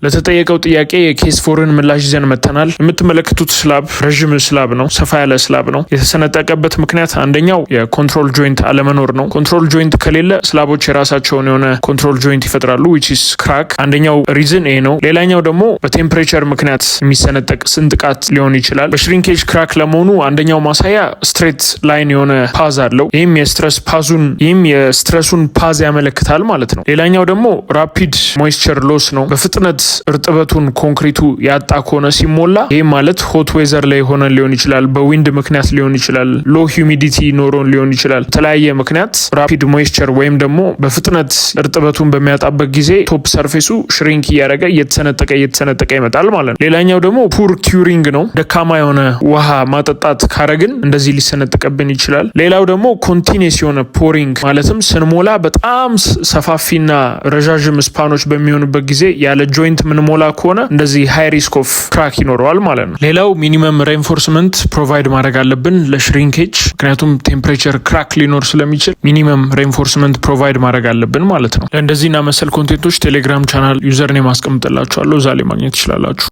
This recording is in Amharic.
ለተጠየቀው ጥያቄ የ case 4 ን ምላሽ ይዘን መጥተናል። የምትመለከቱት slab ረዥም slab ነው፣ ሰፋ ያለ slab ነው። የተሰነጠቀበት ምክንያት አንደኛው የ control joint አለመኖር ነው። Control joint ከሌለ slab ኦች የራሳቸውን የሆነ control joint ይፈጥራሉ፣ which is crack። አንደኛው reason ይሄ ነው። ሌላኛው ደግሞ በ temperature ምክንያት የሚሰነጠቅ ስንጥቃት ሊሆን ይችላል። በ shrinkage crack ለመሆኑ አንደኛው ማሳያ straight line የሆነ path አለው። ይህም የ stress ኡን path ያመለክታል ማለት ነው። ሌላኛው ደግሞ rapid moisture loss ነው። በፍጥነት እርጥበቱን ኮንክሪቱ ያጣ ከሆነ ሲሞላ፣ ይህም ማለት hot weather ላይ ሆነን ሊሆን ይችላል፣ በ wind ምክንያት ሊሆን ይችላል፣ low humidity ኖሮን ሊሆን ይችላል። በተለያየ ምክንያት rapid moisture ወይም ደግሞ በፍጥነት እርጥበቱን በሚያጣበት ጊዜ top surface ኡ shrink እያደረገ እየተሰነጠቀ እየተሰነጠቀ ይመጣል ማለት ነው። ሌላኛው ደግሞ poor curing ነው። ደካማ የሆነ ውሃ ማጠጣት ካረግን እንደዚህ ሊሰነጥቀብን ይችላል። ሌላው ደግሞ continuous የሆነ pouring፣ ማለትም ስንሞላ በጣም ሰፋፊና ረዣዥም span ኦች በሚሆኑበት ጊዜ ያለ joint ምንሞላ ከሆነ እንደዚህ high risk of crack ይኖረዋል ማለት ነው። ሌላው minimum reinforcement provide ማድረግ አለብን ለ shrinkage፣ ምክንያቱም temperature crack ሊኖር ስለሚችል minimum reinforcement provide ማድረግ አለብን ማለት ነው። ለእንደዚህና መሰል content ኦች ቴሌግራም channel username አስቀምጥላችኋለሁ፣ እዛ ላይ ማግኘት ትችላላችሁ።